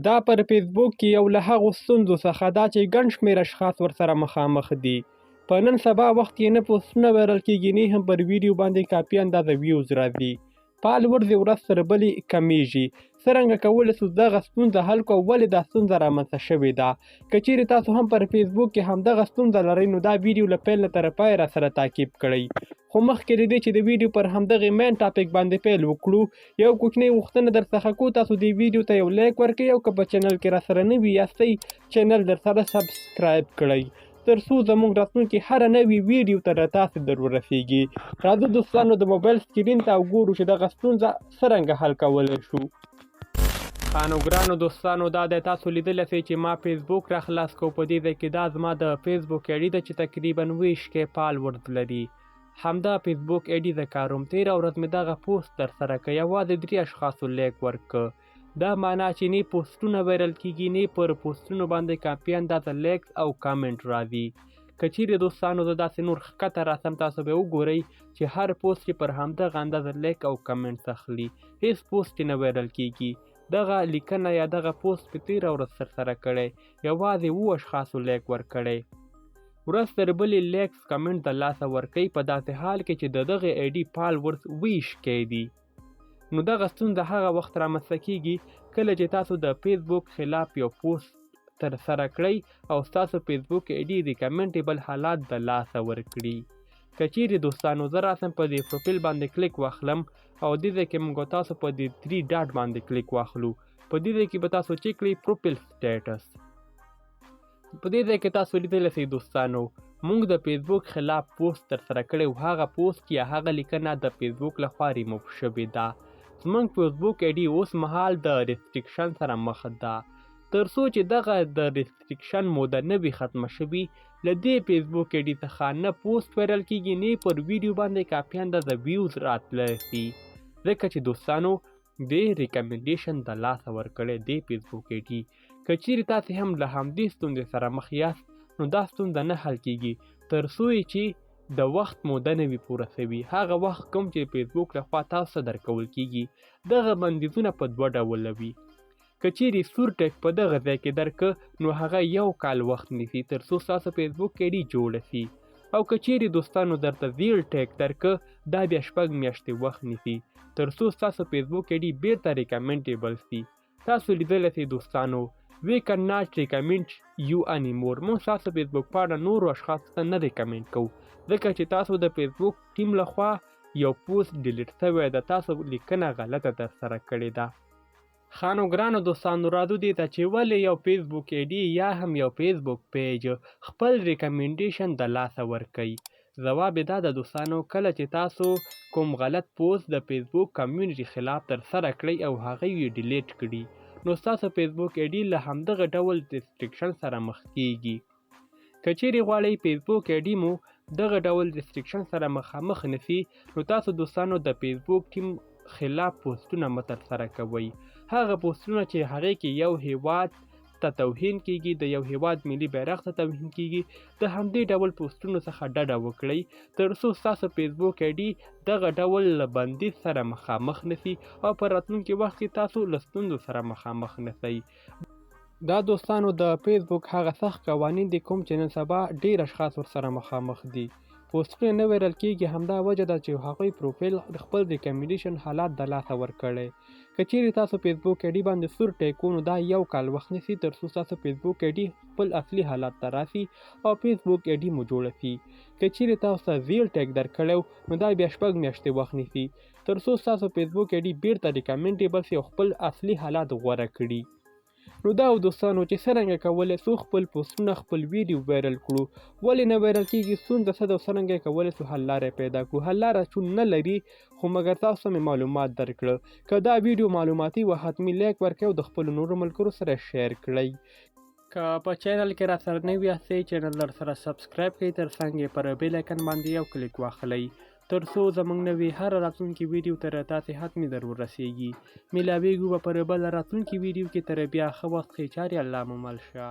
دا پر فیسبوک کې یو له هغو ستونزو څخه ده چې ګڼ شمېر اشخاص ورسره مخامخ دي. په نن سبا وخت کې نه پوسټونه وایرل کېږي، نه هم پر ویډیو باندې کافي اندازه ویوز راځي. فالورز یې ورځ تر بلې کمیږي. څرنګه کولی سو دغه ستونزه حل کړو او ولې دا ستونزه رامنځته شوې ده؟ که چیرې تاسو هم پر فیسبوک کې همدغه ستونزه لرئ، نو دا ویډیو له پیل نه تر پایه راسره تعقیب کړئ. خو مخکې له دې چې د ویډیو پر همدغې مین ټاپک باندې پیل وکړو، یو کوچنۍ غوښتنه در څخه کوو: تاسو دې ویډیو ته یو لایک ورکړئ او که په چینل کې راسره نوي یاستئ، چینل در سره سبسکرایب کړئ، تر څو زموږ راتلونکې هره نوې ویډیو تر تاسو در ورسیږي. راځو دوستانو د موبایل سکرین ته او ګورو چې دغه ستونزه څرنګه حل کولی شو. خانو ګرانو دوستانو، دا د تاسو لیدلی سئ چې ما فیسبوک را خلاص کو. په دې ځای کې دا زما د فیسبوک ایډي ده چې تقریبا 20 K فالورز لري. همدا فیسبوک ایډي زه کاروم. تېره ورځ مې دغه پوسټ ترسره که، یوازې درې اشخاصو لایک ورکړ. دا معنا چې نه پوسټونه وایرل کیږي، نه پر پوسټونو باندې کافي اندازه لایکس او کامنټ راځي. که چیرې دوستانو زه داسې نور ښکته راسم، تاسو به وګورئ چې هر پوسټ کې پر همدغه اندازه لایک او کامنټ اخلي، هیڅ پوسټ نه وایرل کیږي. دغه لیکنه یا دغه پوسټ په تېره ورځ ترسره کړی، یوازې اوو اشخاصو لایک ورکړی. ورځ تر بلې لایکس کمنټ د لاسه ورکوي، په داسې حال کې چې د دغې ایډي فالورز 20 K دي. نو دغه ستونزه هغه وخت رامنځته کیږي کله چې تاسو د فیسبوک خلاف یو پوسټ ترسره کړئ او ستاسو فیسبوک ایډي ریکمنډیبل حالات د لاسه ورکړي. که چیرې دوستانو زه راسم، په دې پروفیل باندې کلیک واخلم او دې ځای کې موږ تاسو په دې 3 ډاټ باندې کلیک واخلو، په دې ځای کې به تاسو چک کړئ پروفیل سټیټس. په دې ځای کې تاسو لیدلی سئ دوستانو، موږ د فیسبوک خلاف پوسټ ترسره کړی او هغه پوسټ یا هغه لیکنه د فیسبوک لخوا ریموو شوې ده. زموږ فیسبوک ایډي اوس مهال د ریستریکشن سره مخ ده. تر څو چې دغه د ریستریکشن موده نه وي ختمه شوي، له دې فیسبوک ایډي څخه نه پوسټ وایرل کیږي، نه پر ویډیو باندې کافي اندازه ویوز راتلی سي، ځکه چې دوستانو دې ریکمنډیشن د لاسه ورکړی دی فیسبوک ایډي. که چیرې تاسې هم له همدې ستونزې سره مخ یاست، نو دا ستونزه نه حل کیږي تر څو یې چې د وخت موده نه وي پوره سوي، هغه وخت کوم چې فیسبوک لخوا تاسو ته درکول کیږي. دغه بندیزونه په دوه ډوله وي. که چیرې سور ټیک په دغه ځای کې درکه، نو هغه یو کال وخت نیسي تر څو ستاسو فیسبوک ایډي جوړه سي، او که چیرې دوستانو درته زیړ ټیک درکه، دا بیا 6 میاشتې وخت نیسي تر څو ستاسو فیسبوک ایډي بیرته ریکمنډیبل سي. تاسو لیدلی سئ دوستانو، "وی کن ناټ ریکمنډ یو اني مور". موږ ستاسو فیسبوک پاڼه نورو اشخاصو ته نه ریکمنډ کوو، ځکه چې تاسو د فیسبوک ټیم لخوا یو پوسټ ډیلیټ سوی ده، تاسو لیکنه غلطه ترسره کړې ده. خانو ګرانو دوستانو، راځو دې ته چې ولې یو فیسبوک ایډي یا هم یو فیسبوک پیج خپل ریکمنډیشن د لاسه ورکوي. ځواب یې دا ده دوستانو، کله چې تاسو کوم غلط پوسټ د فیسبوک کمیونټي خلاف ترسره کړئ او هغه یې ډیلیټ کړي، نو ستاسو فیسبوک ایډي له همدغه ډول ریستریکشن سره مخ کیږي. که چیرې غواړئ فیسبوک ایډي مو دغه ډول ریستریکشن سره مخامخ نسی، نو تاسو دوستانو د فیسبوک ټیم خلاف پوسټونه مه ترسره کوئ. هغه پوسټونه چې هغې کې یو هیواد ته توهین کیږي، د یو هیواد ملي بیرغ ته توهین کیږي، د همدې ډول پوسټونو څخه ډډه وکړئ، تر څو ستاسو فیسبوک ایډي دغه ډول له بندیز سره مخامخ نسی او په راتلونکي وخت کې تاسو له ستونزو سره مخامخ نسی. دا دوستانو د فیسبوک هغه سخت قوانین دي کوم چې نن سبا ډیر اشخاص ورسره مخامخ دي. پوسټونه نه وایرل کیږي، همدا وجه ده چې هغوی پروفیل خپل ریکمنډیشن حالات د لاسه ورکړی. که چیرې تاسو فیسبوک ایډي باندې سور ټیک، نو دا یو کال وخت نیسي تر څو تاسو فیسبوک ایډي خپل اصلي حالت ته راسي او فیسبوک ایډي مو جوړه سي. که چیرې تاسو ته زیړ ټیک درکړی، نو دا بیا 6 میاشتې وخت نیسي تر څو تاسو فیسبوک ایډي بیرته ریکمنډیبل سي او خپل اصلي حالات غوره کړي. نو دا دوستانو چې څرنګه کولی سو خپل پوسټونه، خپل ویډیو وایرل کړو، ولې نه وایرل کیږي، ستونزه څه ده او څرنګه کولی سو حل لاره پیدا کړو. حل لاره شتون نه لري، خو مګر تاسو ته مې معلومات درکړه. که دا ویډیو معلوماتي وه، حتمي لایک ورکړئ او د خپلو نورو ملګرو سره شیر کړئ. که په چینل کې را سره نوي یاستئ، چینل در سره سبسکرایب کړئ، تر څنګ یې پر بیل ایکن باندې یو کلیک واخلئ، تر څو زموږ نوې هره راتلونکې ویډیو تر تاسې حتمي در ورسیږي. میلاویږو به پر بله راتلونکې ویډیو کې. تر بیا ښه وخت، ښې چارې، الله مو مل شه.